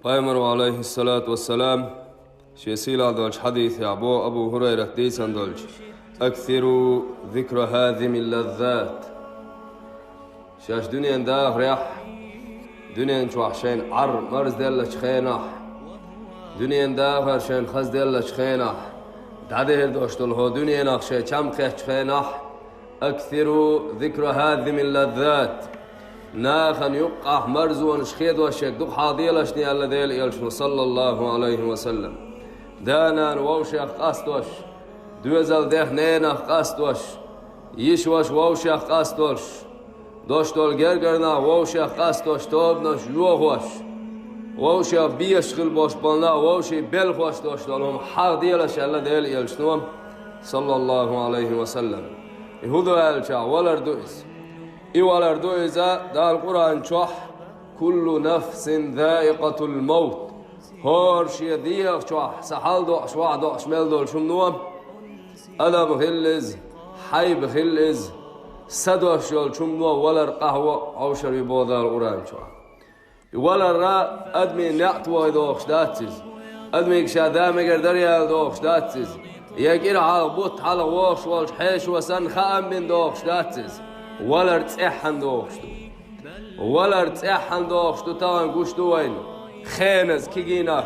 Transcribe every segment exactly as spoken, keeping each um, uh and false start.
Пайхамара, алайхиссалату вассалам, шен сийлахь долчу хьадисехь боху Абу Хурайрат дийцина долчу: «Аксиру зикра хазими лаззат». Шаьш дуьненан дахарехь, дуьнен чохь шайна Ӏар марзделлачу хенахь, дуьненан дахар шайна хазделлачу хенахь, дӀадер долуш долу хӀо дуьненах шайн чам кхеттачу хенахь, «Аксиру зикра хазими лаззат». Нахана юккъахь марзонаш хедош ерг дукха хьалха делаш аьлла Делан Элчано, саллаллаху алайхи ва саллам. Да-нана вовшех къастош, доьзал дех-ненах къастош, йиша-ваша вовшех къастолуш, дош долу гергара нах вовшех къастош, тобанаш йохош, вовшех безаш хила бош болу нах вовшийн белхош дош долу хӀума хьалха делаш аьлла Делан Элчано, саллаллаху алайхи ва саллам. И хӀун ду аьлча, валар ду иза. И валар ду иза Дала Къуръан чохь: «Куллу нафсин заикъатул мавт». ХӀора шен дегӀа чохь са хьалдоӀуш, вахьдоӀуш мел долчу хӀумано, адам хилла иза, хьайба хилла иза, са дош йолчу хӀумано валар къахьо Ӏовшар ю боху Дала Къуръан чохь. И валарра адамийн неӀ тохий дохуш дац иза. Адамига ша да мегар дара яла дохуш дац иза. Я кӀира хьалха, бутт хьалха вохуш волчу хьешо санна хаам бина дохуш дац иза. Валар цӀеххьана дохуш ду. Валар цӀеххьана дохуш ду, тахана гуш ду вайна. Хеназа кегий нах.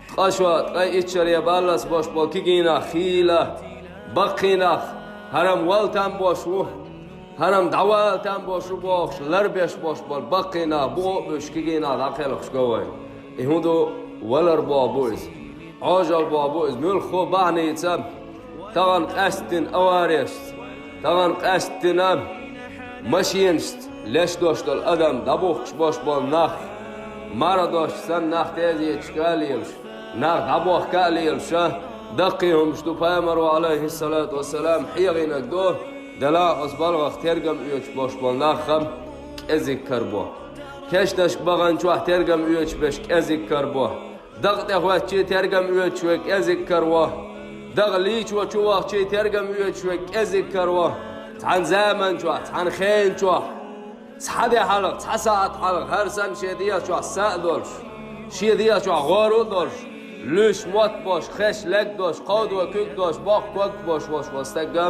Ткъа шо, ткъе итт шаре баллалц бош болу кегий нах хийла, баккхий нах, хӀара-м вала там бош ву. ХӀара-м дӀавала там бош ву бохуш, ларбеш бош болу баккхий нах, букъа а буьсуш кегий нах дӀакхелхаш го вайна. И хӀун ду, валар боху бу иза. Ӏожалла боху бу иза, муьлхха а бахьаница, тахана къаьсттина аварешца, тахана къаьсттина машенашца леш дош долу адам дӀабухкуш бош болу нах, мара дош санна нах тезеташка а лелаш, нах дӀабохка а лелаш, даккхий хӀумаш ду, Пайхамаро, алайхиссалату вассалам, хьехийнарг ду, делахь оцу балхах тергам оьцуш бош болу нах-м кӀезиг карабо. Кешнашка баханчохь тергам оьцуш берш кӀезиг карабо. Дакъа тӀе хӀоьттича тергам оьцуш верг кӀезиг караво. Дакъа лийчо чу вахча тергам оьцуш верг кӀезиг караво. Цхьана заман чохь, цхьана хена чохь, цхьа де хьалха, цхьа сахьат хьалха, хӀара санна шен дегӀа чохь са а долуш, шен дегӀа чохь гӀора а долуш, луьйш мотт бош, хеш лег дош, кховдо куьг дош, боккха ког бош волуш волу стагга,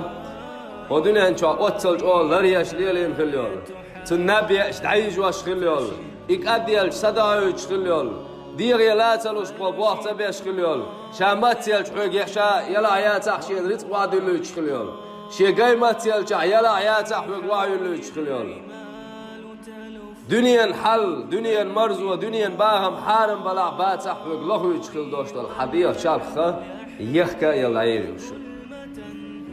хӀо дуьнен чохь оццал чӀогӀа лар еш лелийна хила йолу. Цунна наб еъча дӀайижош хила йолу, и кӀадъелча са дохуьйтуш хила йолу, дегӀе ла ца луш бо бох ца беш хила йолу, ша мацъелча хьоьга ша ялахь яцахь шена рицкъ вахьа дуьллуьйтуш хила йолу, шен гай мацъелчахь ялахь яцахь хьоьга вахьа юьллуьйтуш хила йолу. Дуьненан хьал, дуьненан марзо, дуьненан бахам хьарам балахь бацахь хьоьга лохуьйтуш хила дош долу хьан дегӀа чарх ха, ехка а елла дӀайийр ю шу.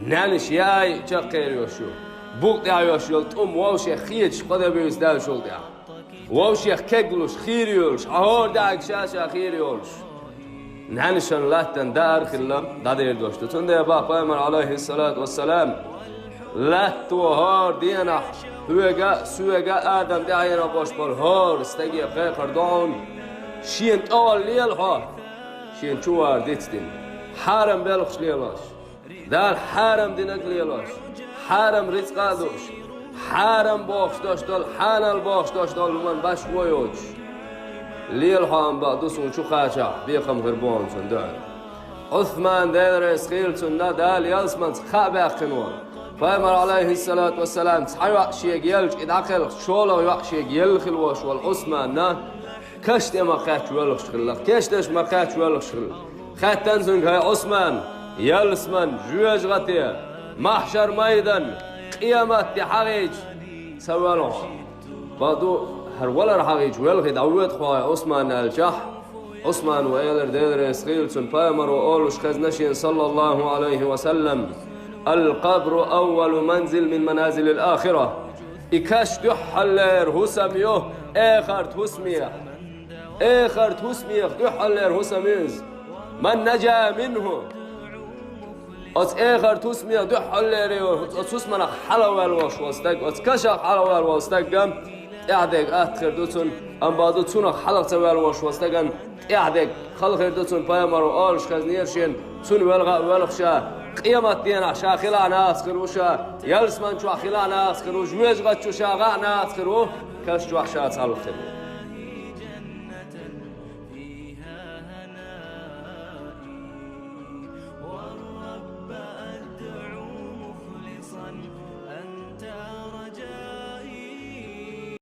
Ненаш яй чаккхер ю шу. Букъ тӀехь йош йолу тӀум вовшех хеташ кхо де буьйса даьллачул тӀехь. Вовшех кеглуш, хийра йолуш, хьан хӀора даьӀаг ша-ша хийра йолуш. Ненашан латтан даар хилла дӀадер дош ду. Цундела бах Пайхамар, алайхиссалату вассалам, латто хӀора денахь хьоьга а, соьга а, Адам тӀаьхьенах бош болу хӀора стаге кхайкхар ду хьуна, шена тӀехула лела хьо, шена чу вар дицдина, хьарам белхаш лелош. Дала хьарам динарг лелош, хьарам рицкъа а дууш, хьарам бохуш дош долу, хьанал бохуш дош долу хӀуманна башхо йоцуш. Лела хьо ам бакъ ду суна чу кхачахь, бекхам хир бу хьуна цунна дуьхьал. Ӏусман, Дела реза хила цунна, Дала ялсаманца кхаъ баьккхина волу. Пайхамар, алайхиссалату вассалам, цхьа йоӀ шега елча, и дӀакхелхча, шолгӀа йоӀ шега елла хила волуш волу Ӏусманна, каш тӀе ма-кхаьчча воьлхуш хилла, кешнаш ма-кхаьчча воьлхуш хилла. Хаьттан цуьнга: «ХӀай Ӏусман, ялсаман, жоьжахати, махьшар майдан, къематди хьагӀийча, ца воьлху хьо?» «Бакъду, хӀара валар хьагӀийча воьлхий дӀавоьду хьо, хӀай Ӏусман», — аьлчахь, Ӏусмано элира, Дела реза хила цунна, Пайхамаро олуш хезна шена, саллаллаху алайхи ва саллам: «Ал-къабру аввалу манзил мин маназилил ахира». И каш дуьххьаллера хӀусам ю эхарт хӀусамех. Эхарт хӀусамех дуьххьаллера хӀусам ю иза. Ман наджа минху. Оцу эхарт хӀусамех дуьххьаллера оцу хӀусамах хьалаваьлла волуш волу стаг, оцу кашах хьалаваьлла волу стагга тӀаьхьадерг атта хир ду цунна, амма бакъду цунах хьалха ца ваьлла волуш волу стагана тӀаьхьадерг хала хир ду цунна, Пайхамаро олуш хезнера шена, цунна велха а воьлху ша, къематденахь ша хилахь нахаца хир ву ша, ялсаман чохь хилахь нахаца хир ву, жоьжахати чу ша гӀахь нахаца хир ву, каш чохь ша цхьалха хир ву.